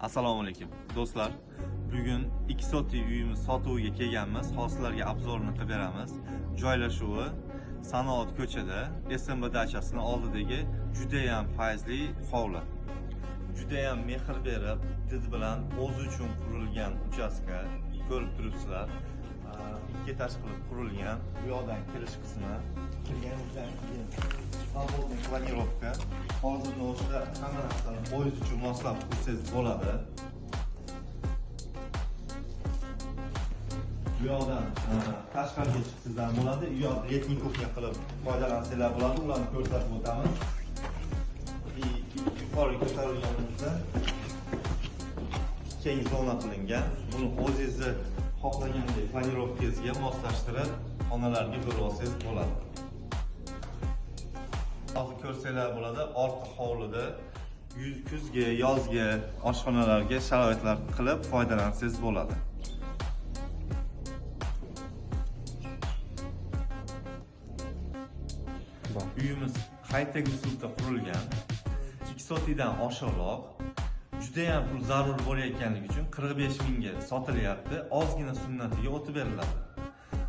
Assalomu alaykum do'stlar. Bugun 2 sotik uyimiz sotuviga kelganmiz. Hozir sizlarga obzorini qilib beramiz. Joylashuvi Sanoat ko'chada, SMB dachasini oldidagi juda ham fayzli hovli. Juda ham mehr berib, did bilan o'zi uchun qurilgan uchastka ko'rib turibsizlar. Ikki etaj qilib qurilgan. Bu yoqdan kirish qismi, kirganimizdan keyin свободный planirovka. Hozirni o'zida hamma narsani o'zingiz uchun moslab qursangiz bo'ladi. Bu yoqdan tashqariga chiqsangiz ham bo'ladi. U yoq letniy kuxnya qilib foydalansanglar bo'ladi. Ularni ko'rsatib o'tamiz. Yuqoriga ko'tarilganimizda keng zona qilingan. Buni o'zingizni xohlagandek planirovkangizga moslashtirib xonalarga bo'lib olsangiz bo'ladi. Hozir ko'rsanglar bo'ladi, orqa hovlida kuzgi, yozgi oshxonalarga sharoitlar qilib foydalansangiz bo'ladi. Uyimiz high-tech usulda qurilgan. 2 sotikdan oshiqroq. Juda ham pul zarur bo'layotganligi uchun 45 mingga sotilyapti. Ozgina sunnatiga o'tib beriladi.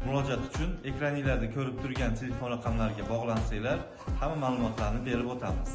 Murojaat uchun ekraningizda ko'rib turgan telefon raqamlariga bog'lansanglar, hamma ma'lumotlarni berib o'tamiz.